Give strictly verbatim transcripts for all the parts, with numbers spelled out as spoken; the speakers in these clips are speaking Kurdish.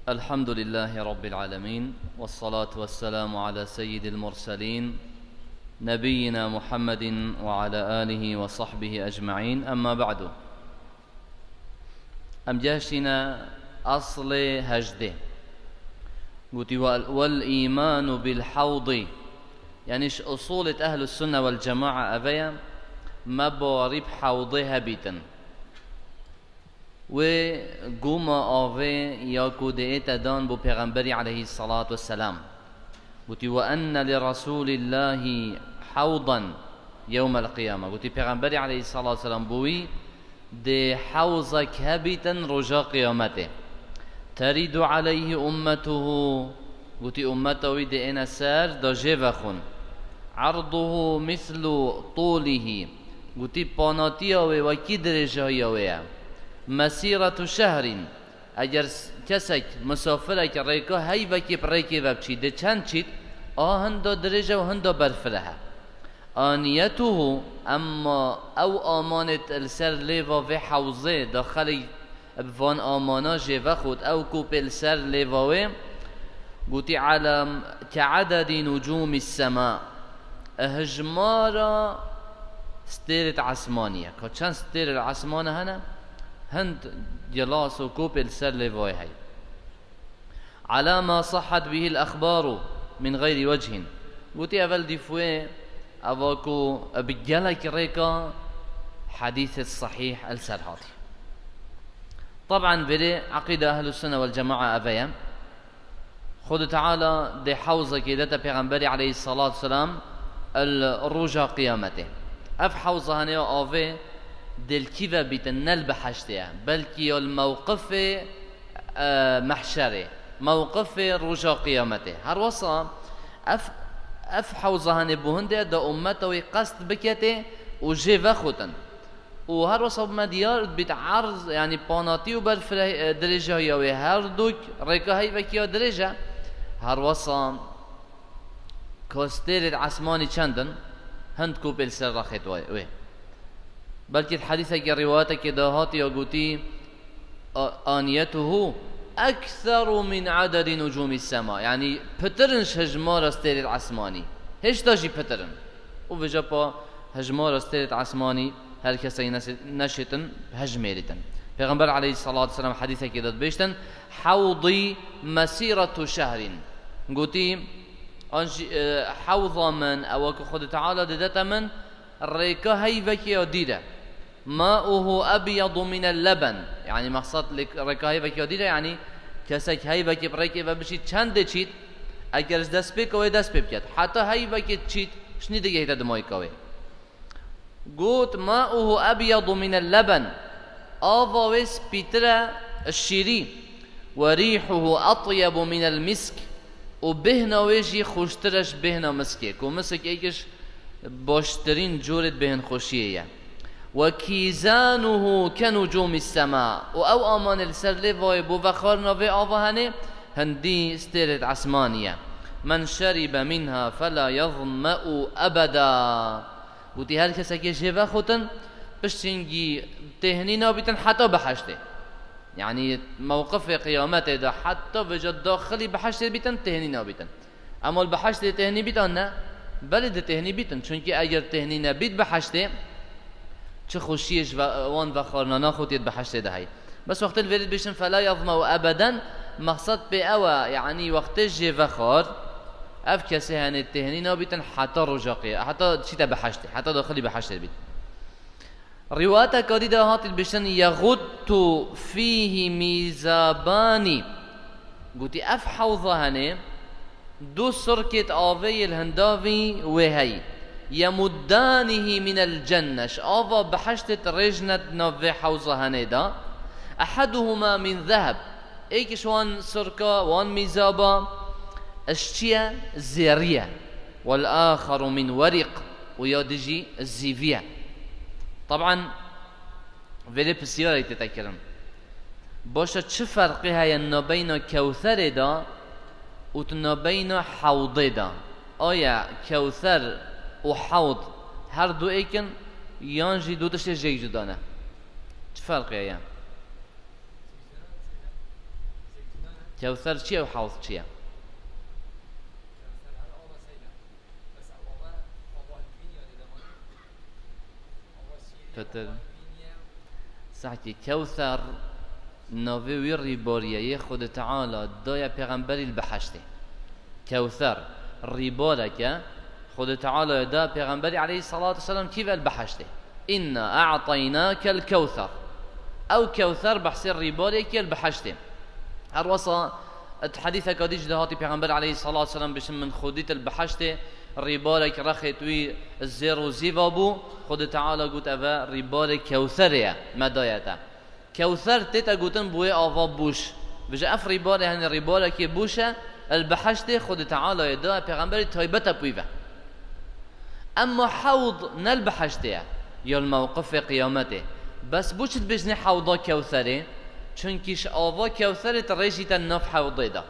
الحمد لله رب العالمين، والصلاة والسلام على سيد المرسلين، نبينا محمد وعلى آله وصحبه أجمعين، أما بعد. Em gehiştîne aslê hejdê. Gotî, "Wel, wel îmanu bil hewdî." Yanî ji usulê ehlus sunne vel cemaa eve ye, me bawerî bi hewdê hebîtin. Wê goma avê ya ku diête dan bo Pêxemberî aleyhissalatu vesselam. Gotî, "Ve enne li Resûlillahî hewdan yewmel qiyame." Gotî, Pêxemberî aleyhissalatu vesselam bo wî dê hewzek hebîtin roja qiyametê. "Terîdu aleyhî ummetuhu." Gotî, ummeta wî dê êne ser da jê vexwin. "Erduhu mislu tûlihî." Gotî, panatiya wê wekî dirêjahiya wê ye. "Mesîretu şehrin." Eger s-, kesek, misafirek rêka heyvekî bi rêkê ve biçî, dê çend çît, a hinda dirêj e û hinda berfireh e. "Aniyetuhu", emma ew amanê li ser lêva vê hewzê da xelk bi van amana jê vexwit, ew kopê li ser lêva wê, gotî, "Ala ke'ededi nucûmî sema." Hijmara stêrê di esmanî ye. Ka çend stêrê li esmanê hene? Hind gilas û kopê li ser lêvayê heye. "Ala ma sahhat bihil axbaru min gayri wechin." Gotî, evel dîf wê, eva ku bi gelek rêka hedîsê sahîh li ser hatî. Taban verê eqîda ehlus sunne vel cemaa eve ye. Xwedê Teala dê hewzekê dete Pêxemberî aleyhissalatu vesselam el roja qiyametê. Ev hewza hene ya avê dê li kî ve bîtin, ne li biheştê ye, belkî ya li mewqifê, e, mehşerê, mewqifê roja qiyametê. Her wesa ev, ev hewza hene bo hindê da ummeta wê qest biketê û jê vexutin. Û her wesa me diyar dibît erz, yanî panatî û berfireh-, e, dirêjahiya wê her dûk rêka heyvekî ya dirêj e. Her wesa ka stêrê di esmanî çend in, hind kopê li ser rexê wê. Belkî di hedîsekê, rîwayetekê de hatiye gotî, "A-, aniyetuhu ekseru min adedi nucûmî sema." Yanî pitir in ji hejmara stêrê di esmanî. Hêşta jî pitir in. Û vêca pa hejmara stêrê di esmanî her kesek nesê-, neşêtin hejmêrîtin. Pêxember aleyhissalatu vesselam hedîsekê de dibêjtin, "Hewdî mesîretu şehrin." Gotî, an jî, e, hewza min, ewa ku Xwedê Teala didete min, rêka heyvekê ya dîr e. "Ma'uhu ebyadu minel leben." Yanî mexsad lê rêka heyvekê ya dîr e, yanî kesek heyvekê bi rêkê ve biçît, çendê çît, eger ji destpêka wê dest pê biket, heta heyvekê çît, ji nî digihîte dimayka wê. Got, "Ma'uhu ebyadu minel leben." Ava wê spîtir e ji şîrî. "Ve rîhuhu etyebu minel misk." Û bêhna wê jî xweştir e ji bêhna miskê. Ku misk êk ji baştirîn corê bêhnxweşiyê ye. "Ve kîzanuhu ke nucûmî sema." Û ew amanê li ser lêvayê bo vexwarina vê ava hene, hindî stêrê di esmanî ye. "Men şeribe minha fela yezme'u ebeda." Gotî, her kesekê jê vexutin, piştîngî têhnî nabîtin heta biheştê. Yanî mewqifê qiyametê de heta vêca daxilî biheştê bîtin, têhnî nabîtin. Ema li biheştê têhnî bît an ne? Belê di têhnî bîtin. Çunkî eger têhnî nebît biheştê, çi xweşiyê ji ve-, wan vexwarina naxwe tê di biheştê de heye. Bes wextê li vêrê dibêjin, "Fela yazmeu ebeden", mexsed pê ew e, yanî wextê jê vexwar, ev kesê hene têhnî nabîtin heta roja qiya-, heta çîte biheştê, heta daxilî biheştê bît. Rîwayeteka dî de hatî dibêjin, "Yexuttu fîhî mîzabanî." Gotî, ev hewza hene, du sirkê di avê yê li hindavî wê heyî. "Yemuddanîhî minel cenne." Ji ava biheştê dirêj ne di nav vê hewza henê de. "Eheduhuma min zeheb." Êk ji wan sirka, wan mîzaba, ji çi ye? Zêrî ye. "Wel axeru min werîq." Û ya dî jî zîvî ye. Taban, vêrê pisyarek tête kirin. Baş e, çi ferqê heye nabeyna kewserê de û di nabeyna hewdê de? Aya kewser û hewd her du êk in, yan jî du tiştê jêk cuda ne? Çi ferqê heye? Kewser çi ye û hewz çi ye? Petir. Sehkî Kewser navê wî rîbariyê yê Xwedê Teala daye pêxemberî li behiştê. Kewser rîbarek e Xwedê Teala da pêxemberî aleyhissalatu vesselam kî ve li behiştê. Înna e'teynakel kewser. Ew kewser behsê rîbarek e li behiştê. Her wesa di hedîseka dî jî de hatî pêxember aleyhissalatu vesselam bişin min xwe dît li behiştê rîbarek rexê wî zêr û zîva bû. Xwedê Teala got eve rîbarê kewserê ye me daye te. Kewser tête gotin bi wê ava bûş. Vêje ev rîbarê, henî rîbarekê bûş e, li behiştê Xwedê Tealayê da pêxemberî taybet e pûy ve. Emma hewd ne li behiştê ye, ya li mewqifê qiyametê. Bes bo çi dibêjinê hewda Kewserê? Çunkî ji ava Kewserê tu rêjîte nav hewdê de.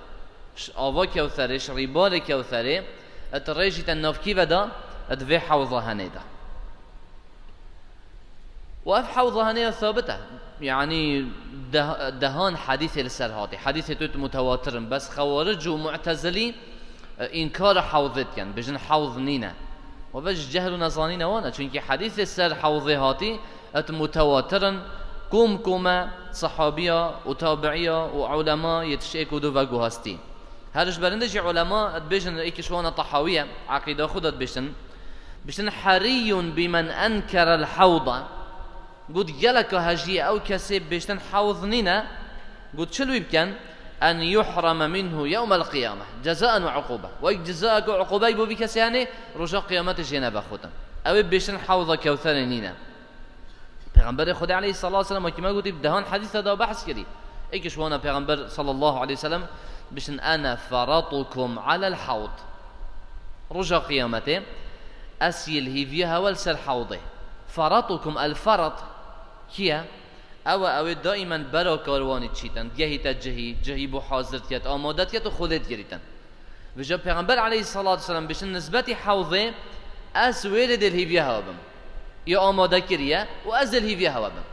Ji ava Kewserê, ji rîbarê Kewserê, tu rêjîte nav kî ve de, di vê hewda henê de. Û ev hewza hene ya sabit e. Yanî deh-, dehan hedîsê li ser hatî. Hedîsê tu mutewatir in. Bes xewaric û mu'tezilî, e, înkara hewzê dikin. Bijin hewz nîne. Û ve ji cehl û nezanîna wan e. Çunkî hedîsê ser hewzê hatî, et mutewatir in. Kom kome sahabiya û tabiiya û ulema yetişê ku du veguhastî. Her ji berinde jî ulema dibêjin, êkî ji wana Tehawiye, eqîda xwe de dibêjin. Bişin, "Heriyun bimen enkerel hewda." Got, geleka hejî ye ew kesê bêştin hewz nîne. Got, çi li wî bikin? "En yuhrame minhu yewmel qiyame. Cezaen ve uqube." Wek cezayek û uqubeyek bo vî kesê hene, roja qiyametê jê nevexwetin. Ew ê bêştin hewza Kewserê nîne. Pêxemberê Xwedê aleyhissalatu vesselam wekî me gotî, bi dehan hedîsa da behs kirî. Êkî ji wana Pêxember sallallahu aleyhi ve sellem bişin, "Ene feratukum alel hawd." Roja qiyametê, ez yê li hîviya hewe li ser hawdê. Feratukum, el ferat kî ye? Ew e, ew ê daîmen bera karwanî çîtin, gehî te cihî, cihî bo hazir diket, amade diket û xwe lê digirîtin. Vêca Pêxember aleyhissalatu vesselam bêjin nisbetî hewzê, ez wê rê dê li hîviya hewe bim. Ya amade kiriye û ez dê li hîviya hewe bim.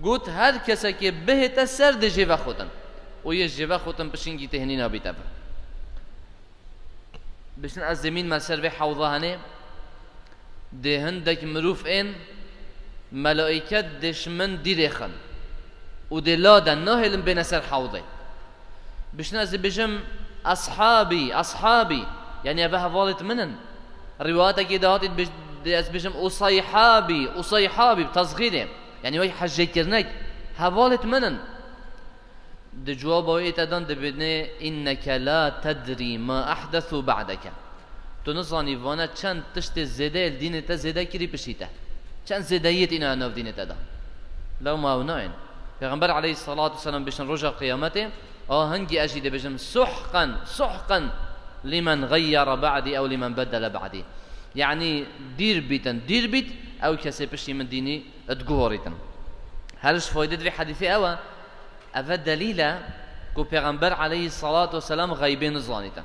Got, her kesekê bihête ser dê jê vexwetin. Û yê jê vexwetin pişingî tê hinî nabîte bi. Bêjin ez zemîn me ser vê hewza henê. Dê hindek mirov ên, melaîket dê ji min dîrêxin û dê la den, nahêlin bêne ser hewdê. Bişin ez dibêjim, "Ashabî, ashabî", yanî ev hevalêt min in. Rîwayetekê de hatî dibêj-, dê ez bêjim, "Usayhabî, usayhabî", bi tezgîrê. Yanî wek hejêkirinek, hevalêt min in. Di cewaba wê te dan dibêne, "Inneke la tedrî ma ehdesu ba'deke." Tu nizanî vane çend tiştê zêde li dînê te zêde kirî piştî te. Çend zêdeyiyê tîne nav dînê te de. Lewma ew nayên. Pêxember aleyhissalatu vesselam bêjin roja qiyametê, a hingî ez jî dibêjim, "Suhqan, suhqan limen gayyara ba'dî ew limen beddele ba'dî." Yanî dîr bîtin, dîr bît, ew kesê piştî min dînî diguhorîtin. Her ji faydê di vê hedîsê ew e, Eve delîl e ku Pêxember aleyhissalatu vesselam xeybê nizanîtin.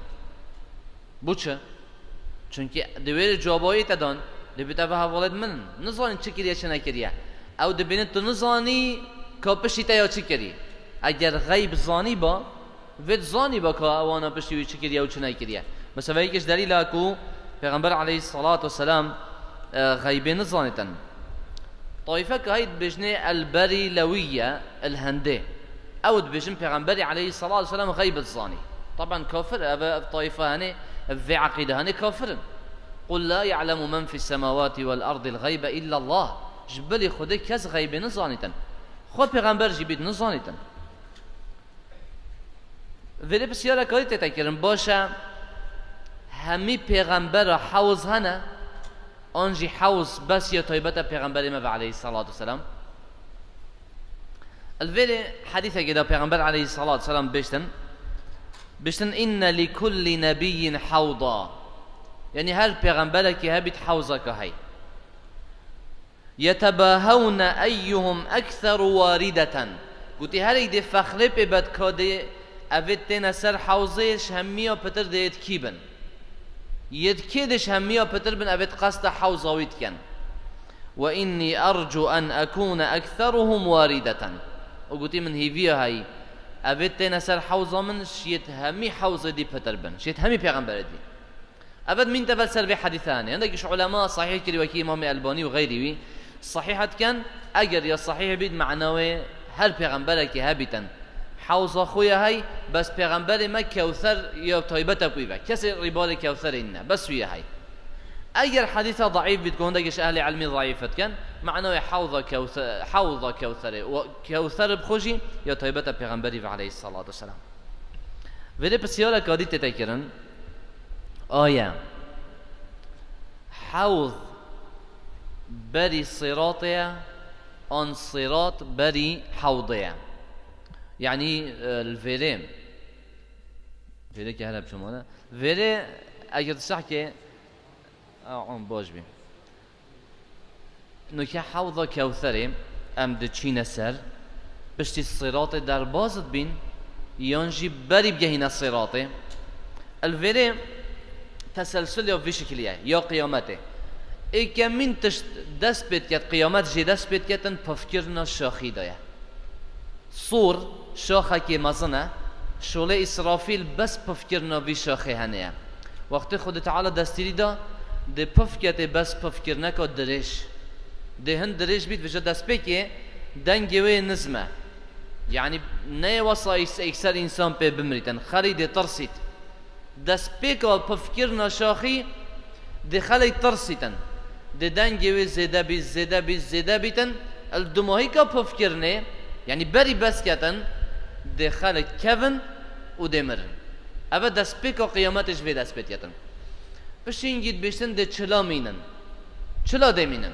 Bo çi? Çunkî di wê rê cewaba wê te dan, dibêt eve hevalêt min in. Nizanî çi kiriye, çi nekiriye. Ew dibêne tu nizanî ka piştî te ya çi kirî. Eger xeyb zanîba, vê zanîba ka ewana piştî wî çi kiriye û çi nekiriye. Mesela yekî ji delîla ku Pêxember aleyhissalatu vesselam, e, xeybê nizanîtin. Taîfeke hey dibêjinê el Berîlewî ye, el Hindê. Ew dibêjin Pêxemberî aleyhissalatu vesselam xeyb dizanî. Taban kafir, ev, ev taîfe hene, ev vê eqîde hene kafir in. "Qul la ya'lemu men fis semawati vel ardil gaybe illallah." Ji bilî Xwedê kes xeybê nizanîtin. Xwe Pêxember jî bît nizanîtin. Vêrê pisyareka dî tête kirin, baş e, hemî pêxembera hewz hene, an jî hewz bes ya taybet e pêxemberê me ve aleyhissalatu vesselam? Li vêrê hedîsekê de pêxember aleyhissalatu vesselam bêştin, bêştin, "Inne li kulli nebiyyin hewda." Yanî her pêxemberekî hebît hewzeke hey. "Yetebahewne eyyuhum ekseru warideten." Gotî, her êk dê fexrê pê bed ka dê evê têne ser hewzê, ji hemiya pitir dê yê dikî bin. Yê dikê dê ji hemiya pitir bin, evê di qesta hewza wî dikin. "Ve inni ercu en ekûne ekseruhum warideten." Û gotî, min hîviya heyî, Evê têne ser hewza min, şiyêt hemî hewzê dî pitir bin. Şiyêt hemî pêxemberê dî. Evet, mînte vel ser vê hedîse hene. Hindek ji ulema sahîh kirî wekî Îmamê Elbanî û xeyrî wî. Sahîh dikin, eger ya sahîh bît, mena wê her pêxemberekê hebîtin. Hewza xwe ya hey, bes pêxemberê me Kewser ya taybet e ku wî ve. Kesê rîbarê Kewserê nîne, bes wî ya hey. Eger hedîsa daîf bît, ku hindek ji ehlê ilmî daîf dikin, mena wê hewza Kewse-, hewza Kewserê û Kewser bi xwe jî ya taybet e pêxemberî ve aleyhissalatu vesselam. Vêrê pisyareka dî tête kirin, aye, hewz berî Sîratê ye, an Sîrat berî hewdê ye? Yanî, e, li vêrê, vêrê ke here biçûmane, vêrê eger tu sehkê, a, on baş bî. Nuke hewza Kewserê em diçîne ser, piştî Sîratê derbas dibîn, yan jî berî bigehîne Sîratê? Li vêrê teselsul ya vî şikilî ye, ya qiyametê. Êkemîn tişt dest pê diket, qiyamet jê dest pê diketin, pifkirina şaxî de ye. Sûr, şaxekê mezin e, şolê Îsrafîl bes pifkirina vî şaxê hene ye. Wextê Xwedê Teala destîrî da, dê pifketê bes pifkirineka dirêj. Dê hin dirêj bît, vêca destpêkê dengê wê nizm e. Yanî neyê wesa îs-, ekser însan pê bimrîtin, xelî dê tirsît. Destpêka pifkirina şaxî dê xelek tirsîtin. Dê dengê wê zêde bît, zêde bît, zêde bîtin. Li dumahîka pifkirinê, yanî berî bes ketin, dê xelek kevin û dê mirin. Ev e destpêka qiyametê ji vê dest pê diketin. Piştî hingî dibêjtin dê çila mînin. Çila dê mînin.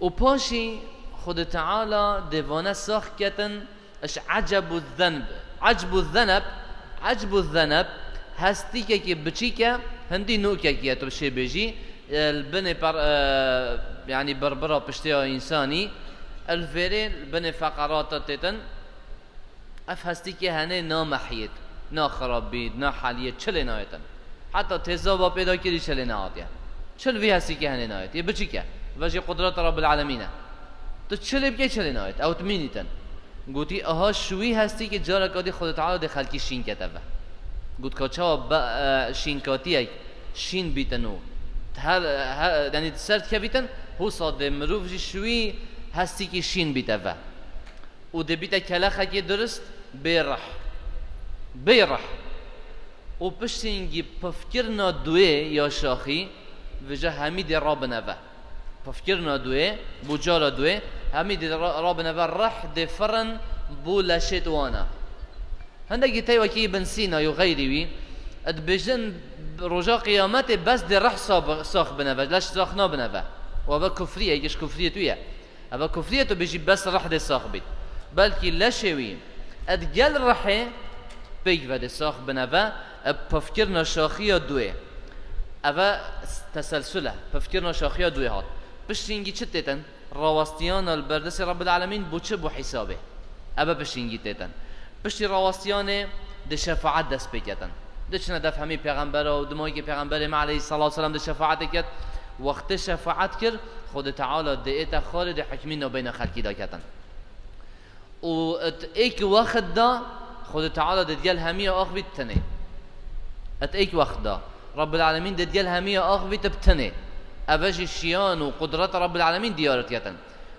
Û paşî Xwedê Teala dê vane sax ketin, Ji ecebû zenb. Ecbû zeneb, ecbû zeneb, hestîkekî biçîk e, hindî nûkekî ye, tu şê bêjî, e, li binê per-, e, yanî birbira piştê ya însanî, li vêrê li binê feqerata têtin, ev hestîkê henê namehyêt, naxirabît, naheliyêt, çilê nayêtin. Heta têzaba pêda kirî çilê nehatiye. Çil vî hestîkê henê nayêt. Yê biçîk e. Ve jî qudreta Rabbil Alemîn e. Tu çilê bikey çilê nayêt. Ew tu mînîtin. Gotî, aha şûî hestîkê careka dî Xwedê Teala dê xelkî şîn kete ve. Got ka çawa be-, e, şînkatiyek şîn bîtin û her, her, yanî ser dikevîtin, husa dê mirov jî şûî hestîkî şîn bîte ve. Û dê bîte kelexekê durist, bê rih. Bê rih. Û piştî hingî pifkirina duê ya şaxî, vêca hemî dê rabine ve. Pifkirina duê, bo cara duê, hemî dê ra-, rabine ve, rih dê firin bo leşêt wana. Hindekî tey wekî Ibn Sîna û xeyrî wî, dibêjin roja qiyametê bes dê rih sa-, sax bine ve, leş sax nabine ve. Û eve kufrî ye, yek ji kufriyê tu ye. Eva kufriyê tu bêjî bes rih dê sax bît. Belkî leşê wî, ed gel rihê pêk ve dê sax bine ve, eb pifkirina şaxiya duê. Eve s-, teselsul e, pifkirina şaxiya duê hat. Piştî hingî çi têtin? Rawestiyana li ber destê Rabbil Alemîn bo çi? Bo hîsabê. Eve piştî hingî têtin. Piştî rawestiyanê dê şefaet dest pê ketin. Diçine def hemî pêxembera û dimayîkê pêxemberê me aleyhisselatu vesselam dê şefaetê ket. Wextê şefaet kir, Xwedê Teala dê ête xwarê dê hikmî nabeyna xelkî de ketin. Û et êk wext da Xwedê Teala dê digel hemiya axivît tinê. Et êk wext da Rabbil Alemîn dê digel hemiya axivît bi tinê. Eve jî şiyan û qudreta Rabbil Alemîn diyar diketin.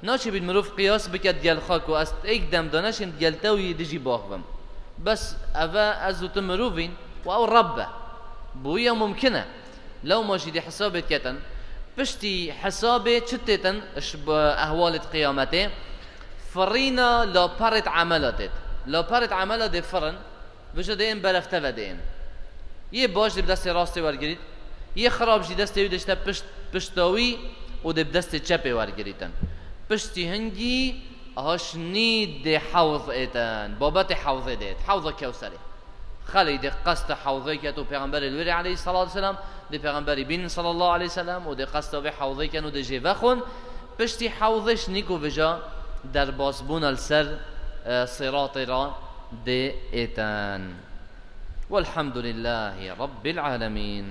Naçê bît mirov qiyas bike digel xwe ku ez êk dem de neşêm digel te û yê dijî bax bim. Bes eve ez û tu mirov în û ew Reb e. Bo wî ew mumkin e. Lewma jî dê hesabê diketin. Piştî hesabê çi têtin ji bo ehwalê di qiyametê? Firîna laperêt emela têt. Laperêt emela dê firin. Vêca dê ên berefte ve dê ên. Yê baş dê bi destê rastê wergirît, yê xirab jî destê wî dişte pişt, pişta wî û dê bi destê çepê wergirîtin. Piştî hingî aha şinî dê hewz êtin, babetê hewzê dê êt, hewza Kewserê. Xelê dê qesta hewzê ket û Pêxemberê li wê rê aleyhisselatu vesselam, dê Pêxemberî bînin sallallahu aleyhi ve sellem û dê qesta vê hewzê ken û dê jê vexwin. Piştî hewzê şinî ku vêca derbasbûna li ser, e, Siratê re dê êtin. والحمد لله رب العالمين.